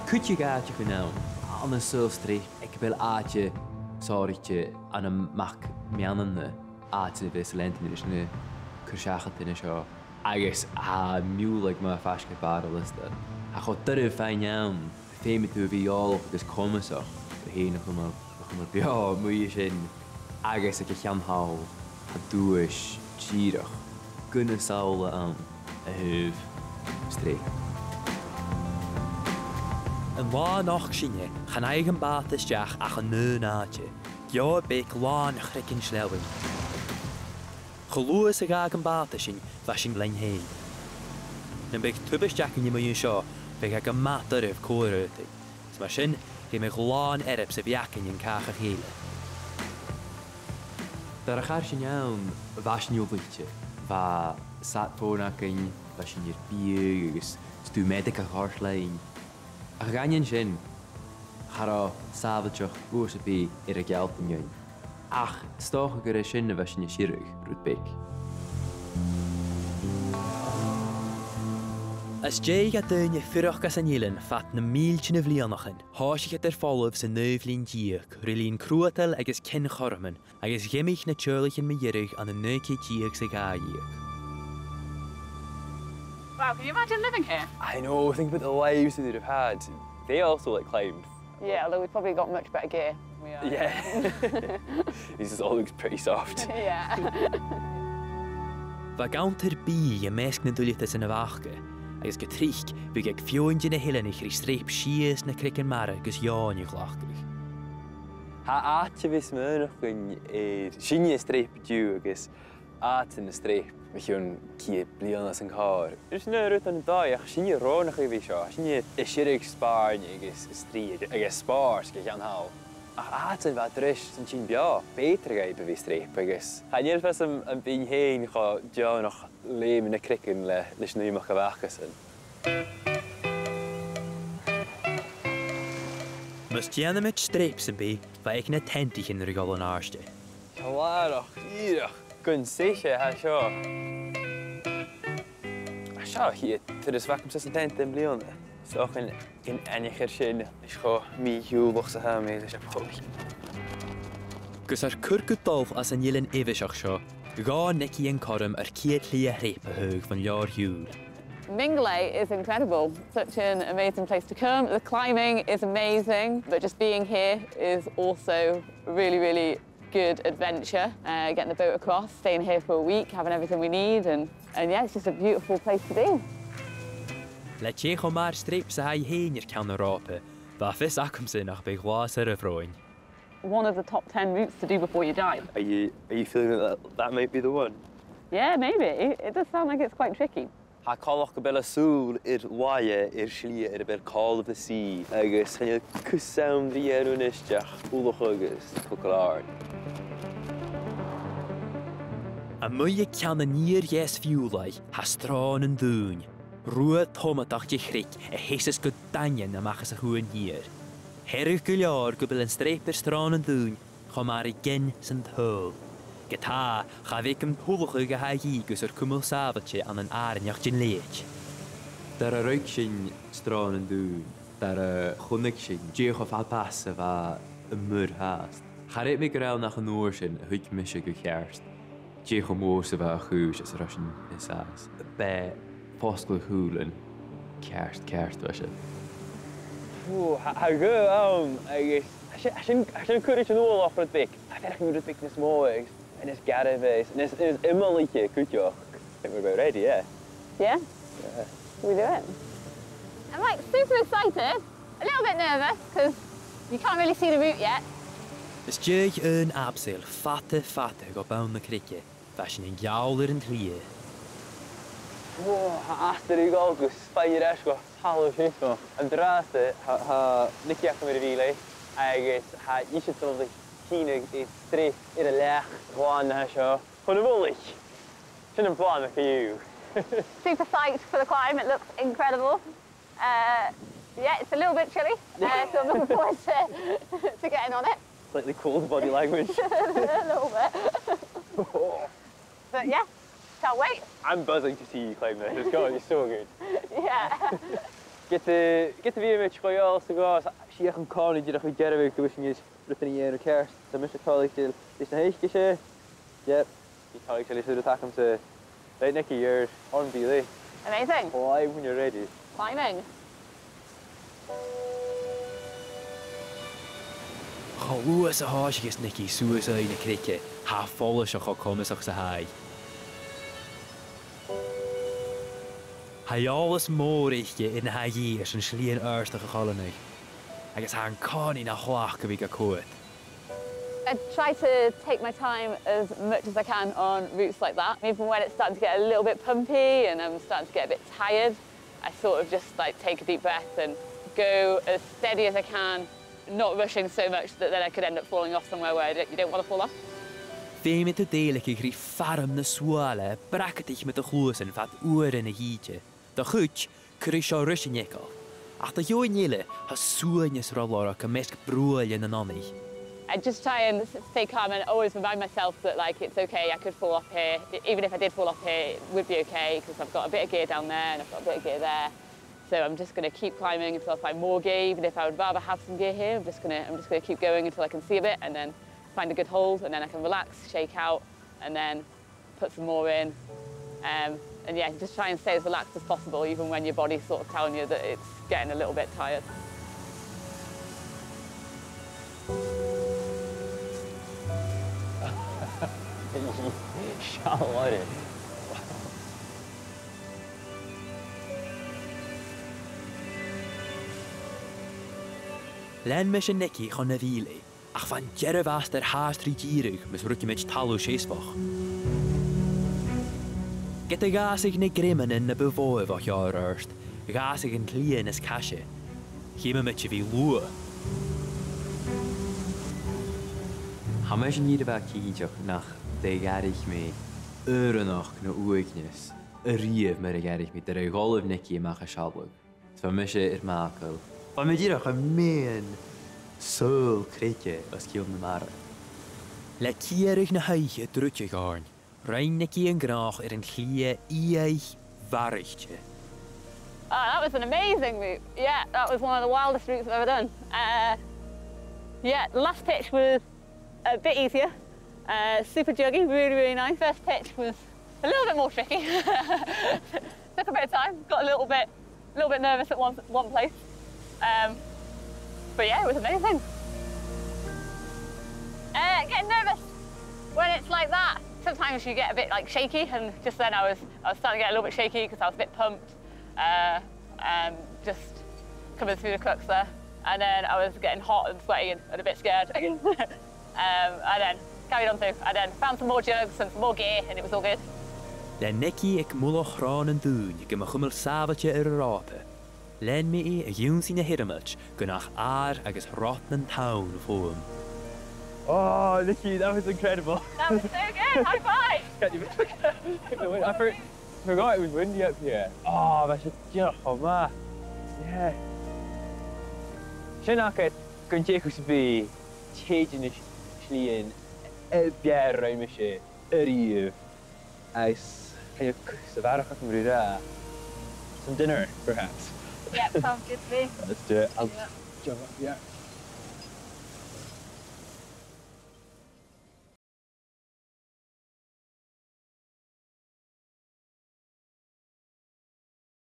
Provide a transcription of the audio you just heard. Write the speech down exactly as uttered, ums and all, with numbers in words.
Cuideachd àiteachan ann, ann an saoghal streap, aig a bheil àite sònraichte ann am mac-meanmna àiteachan a bhios a' leantainn ris na cur-seachadan seo, agus tha miùlaig math faisg air bàrr an liosta. Tha e cho doirbh faighinn ann, feumaidh tu a bhith eòlach agus comasach, thu fhèin a chumail, a chumail beò a-muigh an sin, agus aig a' cheann thall, tha duais dìreach gun an samhla ann a thaobh streap. An là a nochd sinne, chan fhaigheadh am bàta a-steach ach an aon àite, leabhar beag làn chreagan sleamhainn. Cho luath 's a dh'fhàg am bàta sinn, bha sinn leinn fhèin. Nam biodh tubaist againn a-muigh an seo, bhiodh e gu math doirbh cobhair fhaighinn. Is mar sin, dh'fheumadh làn earbsa a bhith againn an càch a chèile. Dar a chaidh sinn ann, bha sinn ullaichte. Bha sat phone againn, bha sinn air biadh agus stuth meudaigeach a chur leinn. Ach a dh'aindeoin sin, cha robh sàbhailteachd uair sam bith air a ghealltainn dhuinn. Ach 's dòcha gur e sin a bha sinn a' sireadh, rud beag. Às dèidh do dhaoine fuireach anns an eilean fad na mìltean de bhliadhnaichean, thòisich iad air falbh san naoidheamh linn deug, ri linn cruadail agus cion chothroman, agus dh'imich na teaghlaichean mu dheireadh ann an naoi ceud deug 's a dhà dheug. Wow, can you imagine living here? I know, think about the lives they would have had. They also, like, climbed. Yeah, although we've probably got much better gear. We are. Yeah. This is all looks pretty soft. Yeah. Bha gabhail bìdh am measg nan duilgheadasan a bh' aca, agus gu tric bhiodh e aig feadhainn de na h-eileanaich ri streap sìos na creagan mara gus eòin a ghlacadh. Tha àite a bhios math againn air sinne a' streap an-diugh agus àite na streap mu cheann ceud bliadhna 's an còrr. Is na rudan dòigheil, sinne roghnaich a bhith seo, sinne a' sireadh spàirne agus strì agus spòrs gu ceann thall. Ach àite a bha dris san tinn beò, b' fheudar dhaibh a bhith a' streap agus chan eil fhios am, am bithinn fhèin cho deònach leum na creagan le, leis an iomadh a bh' acasan. Mus dèanamaid streap sam bith, bha aig na teantaichean ri dhol an àirde. Clàrach, dìreach, gun sise a tha seo. Seo a' chiad turas a bh' agamsa san teanta am-bliadhna. 'S dòcha gun, gun aithnichear sin leis cho mì-shiùbhlach 's a tha mi leis a' phuill. Gus ar cur gu dol às an eilean aimheiseach seo, ghabh Nikki an cothrom ar ciad shlighe shreap a thaghadh bhon leabhar-shiubhail. Mingulay is incredible, such an amazing place to come. The climbing is amazing, but just being here is also really, really good adventure. Uh, getting the boat across, staying here for a week, having everything we need, and, and yeah, it's just a beautiful place to be. Le tè cho math air streap 's a tha i fhèin air ceann an Ròpa, bha fios agamsa nach biodh latha soirbh romhainn. One of the top ten routes to do before you die. Are you, are you feeling that that might be the one? Yeah, maybe. It does sound like it's quite tricky. Tha coltach gu bheil an saoghal air laighe air slighe air a bheil Call of the Sea, agus chan eil cus ann ri dhèanamh a-nis ach ullachadh agus cogadh làrna. A-muigh aig ceann an iar-dheas-mhiùil, tha Sròn an Dùin, rubha tomadach de chreag a sheasas gu daingean a-mach às a' chuan shiar. Tha e gu leòr gu bheil an streap air Sròn an Dùin cho math ri gin san t-saoghal. Ge-tà, cha bhiodh an t-ullachadh a tha a dhìth gus ar cumail sàbhailte ann an àrainneachd den leithid. Dar a ruig sinn Sròn an Dùin, dar a chunnaic sinn dè cho fada às a bha am muir fhathast, cha chreid mi gur ann ach an uair sin a thuig mise gu ceart dè cho mòr 's a bha a' chùis às an robh sinn an sàs. B' e fosgladh a' chùlainn ceart, ceart a bha sin. Ò, tha, tha gaoth ann, agus tha sin, tha sin, tha sin a' cur ris an uallach rud beag. Tha e a' faireachdainn rud beag nas motha, agus nas garbha, is nas, nas iomallaiche cuideachd. I think we're about ready, yeah. Yeah? Yeah. We do it. I'm, like, super excited. A little bit nervous, 'cause you can't really see the route yet. Às dèidh aon abseil fada, fada gu bonn na creige, bha sinn a' geall air an t-slighe. Ò, tha astar ri dhol gus faighinn air ais gu talamh sìos. An-dràsta, tha, tha Nikki agam air a bhith leis, agus tha ise a' dol a dh'fhaighinn an streap air an leac glan a tha seo chun a' mhullaich. Sin am plana co-dhiù. Super psyched for the climb, it looks incredible. Uh, yeah, it's a little bit chilly, uh, so I'm looking forward to, to getting on it. Slightly cold body language. A little bit. But yeah, can't wait. I'm buzzing to see you climb this. It's gonna be so good. Yeah. Ged a, ged a bhiodh mi cho eòlach 's a ghabhas, 's e an-còmhnaidh dìreach a' dèanamh, gu bheil sinn a' dèanamh ceart. Tha mise toilichte leis na h-oidhche seo. Yep. Bidh mi toilichte leis an rud a th' agamsa. Right, Nikki, you're on, really. Amazing. Climbing when you're ready. Climbing. Cho luath 's a thòisicheas Nikki suas aghaidh na creige, tha i follaiseach cho comasach 's a tha i. Tha eòlas mòr aice air na tha a dhìth airson slighean adhartach a choileanadh, agus tha e an-còmhnaidh na thlachd a bhith ga coimhead. I try to take my time as much as I can on routes like that. Even when it's starting to get a little bit pumpy and I'm starting to get a bit tired, I sort of just, like, take a deep breath and go as steady as I can, not rushing so much that then I could end up falling off somewhere where I don't, you don't want to fall off. Feumaidh tu dèiligeadh ri faram na suaile a bhracadaich mu do chluasan fad uairean a thìde. Do chuid, cuiridh seo ruisean eagal. Ach do dhaoine eile, tha suaineas ro lorg am measg bruaille nan fhionnaidh. I just try and s-, stay calm and always remind myself that, like, it's okay, I could fall off here. E-, even if I did fall off here, it would be okay, 'cause I've got a bit of gear down there and I've got a bit of gear there. So I'm just gonna keep climbing until I find more gear, even if I would rather have some gear here. I'm just gonna, I'm just gonna keep going until I can see a bit and then find a good hold, and then I can relax, shake out, and then put some more in. Um, and yeah, just try and stay as relaxed as possible, even when your body's sort of telling you that it's getting a little bit tired. Seall oirre. Lean mise Nikki chun na Mhìle. Ach bha an dearbh astar fhathast ri dìreadh mus ruigidh mi talamh seasmhach. Ged a dh'fhàsadh na grèimean na bu mhotha bho Sheòrsa ort, dh'fhàsadh an t-slighe nas caise. Chì mi a bhith luath. Tha mise an ìre mhath cinnteach nach do dh'fhairich mi aoranach na uaigneas a-riamh mar a dh'fhairich mi nuair a dh'fhalbh Nikki a-mach à sealladh. Bha mise air m' fhàgail. Bha mi dìreach a' meòrachadh sùil creige os cionn na mara. Le ciaradh na h-oidhche a' druideadh oirnn, rinn Nikki an gnothach air an t-slighe fhiadhaich mhaireachdail. Oh, that was an amazing route. Yeah, that was one of the wildest routes I've ever done. Uh, yeah, the last pitch was a bit easier. Uh, super juggy, really, really nice. First pitch was a little bit more tricky. Took a bit of time, got a little bit, a little bit nervous at one, one place. Um, but yeah, it was amazing. Uh, getting nervous when it's like that. Sometimes you get a bit, like, shaky, and just then I was, I was starting to get a little bit shaky 'cause I was a bit pumped. Uh, um, just coming through the crux there. And then I was getting hot and sweaty and, and a bit scared. Um, and then carried on through, and then found some more jugs and some more gear, and it was all good. Le Nikki aig mullach Thròna nan Dùin gam chumail sàbhailte air an ròpa, lean mi i a dh'ionnsaigh na h-iarmailt gun ach adhar agus rot nan tonn fodham. Oh, Nikki, that was incredible. That was so good. High five. Can't even. I for-, forgot it was windy up here. Oh, bha sin dìreach cho math. Yeah. Sin agad gun deach sibh a bhith a' teicheadh na s-, slighe a b' fheàrr a rinn mise a-riamh. Agus chan eil cus a bharrachd agam ri ràdh. Some dinner, perhaps. Yep, sounds good to me. Let's do it. I'll jump up here.